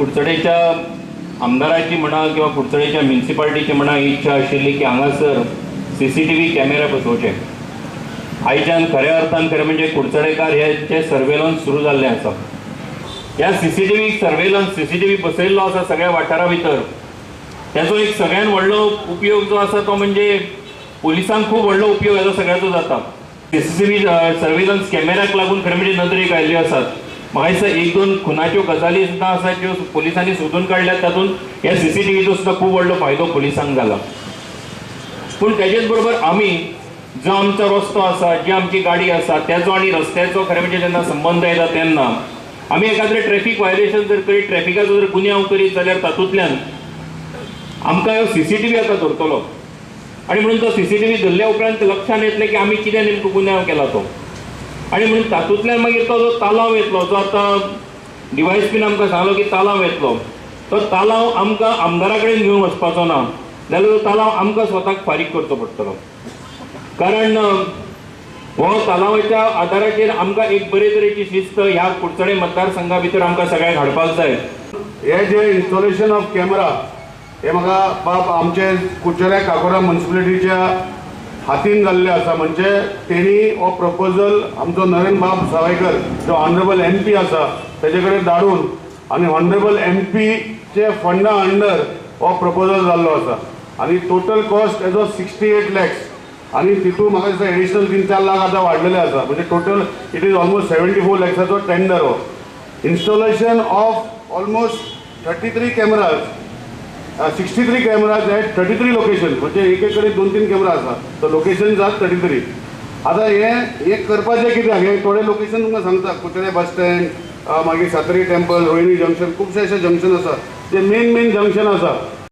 कुडचडेच्या आमदाराची म्हणा किंवा कुडचडेच्या म्युनिसिपालिटीची म्हणा ही इच्छा आशिल्ली की हांगासर सीसीटीव्ही कॅमेरा बसोवचे. आयच्यान खऱ्या अर्थान खरें म्हणजे कुडचडेकार हे जे सर्वेलन्स सुरू जाल्लें आसा, ह्या सीसीटीव्ही सर्वेलन्स सीसीटीव्ही बसयल्लो आसा सगळ्या वाठारा भितर, त्याचो एक सगळ्यात व्हडलो उपयोग जो आसा तो म्हणजे पुलिसांक खूब व्हडलो उपयोग हेजो सगळ्याचो जाता. सीसीटीव्ही सर्वेलन्स कॅमेऱ्याक लागून खरें म्हणजे नदरेक आयिल्ल्यो आसात. म्हाका दिसता एक दोन खुनाच्यो गजाली सुद्दां आसा ज्यो पुलिसांनी सोदून काडल्यात, तातूंत ह्या सीसीटीव्हीचो सुद्दां खूब व्हडलो फायदो पुलिसांक जाला. पूण तेजेच बरोबर आमी जो आमचो रस्तो आसा, जी आमची गाडी आसा त्याचो आनी रस्त्याचो खरें म्हणजे जेन्ना संबंद येता तेन्ना आमी एखाद्रें ट्रॅफीक व्हायलेशन जर करीत, ट्रॅफिकाचो जर गुन्यांव करीत जाल्यार तातूंतल्यान आमकां ह्यो सीसीटीव्ही आतां धरतलो. आनी म्हणून तो सीसीटीव्ही धरल्या उपरांत लक्षांत येतलें की आमी कितें नेमको गुन्यांव केला तो. आनी म्हणून तातूंतल्यान मागीर तो जो तालांव येतलो, जो आतां डिवायस बीन आमकां सांगलो की तालांव येतलो, तो तालांव आमकां आमदारा कडेन घेवन वचपाचो ना जाल्यार तो तालांव आमकां स्वताक फारीक करचो पडटलो. कारण हो तालांवाच्या आदाराचेर आमकां एक बरे तरेची शिस्त ह्या कुडचडे मतदारसंघा भितर आमकां सगळ्यांक हाडपाक जाय. हे जे इन्स्टॉलेशन ऑफ कॅमेरा हे म्हाका बाब आमचे कुडचड्या काकोरा म्युनिसिपालिटीच्या हातीन जाल्ले आसा. म्हणजे तेणी हो प्रपोजल आमचो नरेंद्र बाब सावयकर जो ऑनरेबल एम पी आसा तेजे कडेन धाडून आनी ऑनरेबल एम पीचे फंडा अंडर हो प्रपोजल जाल्लो आसा. आनी टोटल कॉस्ट हेजो 68 लॅक्स आनी तितून म्हाका दिसता एडिशनल 3-4 लाख आतां वाडलेले आसा. म्हणजे total it is almost 74 लॅक्साचो tender हो. Installation of almost 33 cameras, 63 cameras at 33 location, म्हणजे एक एक कडेन 2-3 कॅमेरा आसा, तो लोकेशन जात 33. आतां हें करपाचें कित्याक, हें थोडे लोकेशन तुमकां सांगता, कुडचडे बस स्टँड, मागीर सातेरी टेम्पल, रोहिणी जंक्शन, खुबशे अशे जंक्शन आसा जे मेन मेन जंक्शन आसा.